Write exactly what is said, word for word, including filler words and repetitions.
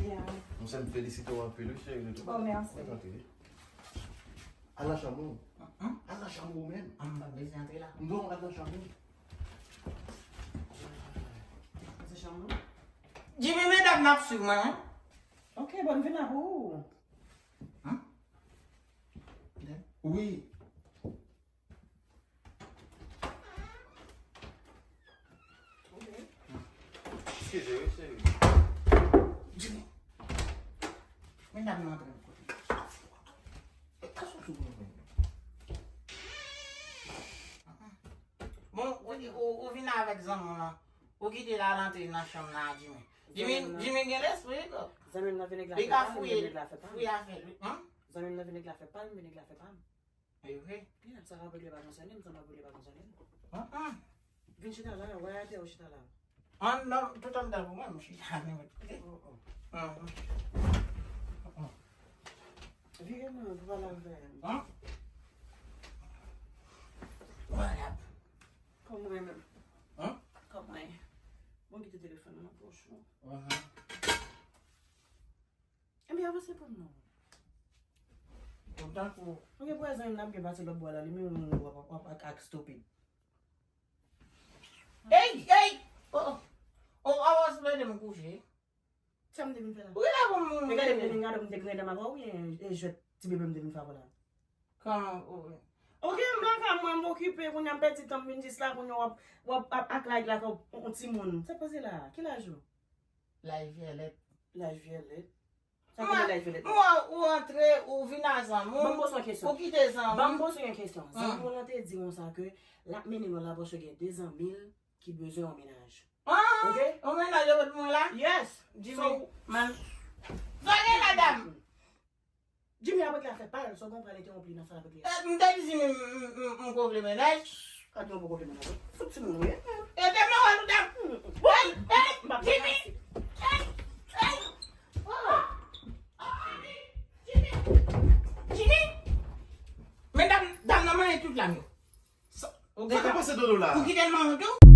Mon sè, m felisite w anpil, wi, cheri, de tout. Oh, mèsi. Mwen antre. Al nan chanm ou. Al nan chanm ou menm. M pa bezwen antre la. Non, al nan chanm ou. Se chanm ou? Jimmy, medam n ap swiv mwen, wi. Ok, bon, m vin la pou ou. Hein? Wi. Eskize, wi, cheri. Jimmy. Men dam nan antre kote. E pa sou sou mwen. Bon, ou, ou, ou vin avèk zanmi w lan. Ou kite l al antre nan chanm nan a Jimmy. Jimmy, Jimmy gen lespri, wi. Zanmi m nan vin nèg la fè pa l, vin nèg la fè pa m. Fouye afè l, wi. Zanmi m nan vin nèg la fè pa l, vin nèg la fè pa m. Ehe. Sa m ap regle pa konsène m, sa m ap regle pa konsène m. Vin chita la, wè atè ou chita la. An, non, tout anndan pou mwen, m chita nenpòt kote. Vire non, pou pale avè m. Voilà. Kòman w ye menm? Kòman w ye? Bon, kite telefòn nan nan pòch ou. Ebyen, avanse pou nou. Kontan pou. Ok, pou zanmi m nan ap gen pase lòt bò la, li menm w ap, w ap, w ap ak stupid. Ey, ey! Oh, oh. Oh, avan sou lede m kouche. Sa m te vin fè la? Ou gen la pou moun. E gade m te vin gade, m te griyen dan m avè w, oubyen e jwèt ti bebe m te vin fè avè w la? Kòman, oh, oh. Ok, m lakay mwen, m okipe, kounye a m pèdi tan m vin jis la, kounye a w ap, w ap, ap ak laj la kòm yon timoun. Sa k pase la? Ki laj ou? Laj vyèlèt. Laj vyèlèt? Sa konnen laj vyèlèt? Mwen, ou antre, ou vin a zanmi w, ban m poze yon kesyon. Ou kite zanmi w. Ban m poze yon kesyon. Zanmi w lan te di konsa ke l ap mennen w la paske gen de zanmi l ki bezwen yon mennaj. Ah, ok? Yon mennaj yo met mwen la? Yes. Jimmy. So, man. Zòrye la, dam. Jimmy ap regle afè pa l, so gon pral entewonp li nan sa l ap regle. Eh, m te di Jimmy m, m, m, m ko vle mennaj. Adyon poko vle mennaj. Fout timoun ou ye. E te mwen wè nou dam. Hey, hey, Jimmy. Hey, hey. Oh. Jimmy. Jimmy. Men dam, dam nan manyen tout lam yo. Sa, ou sa ka pase dolo la? Ou kite l manyen tou?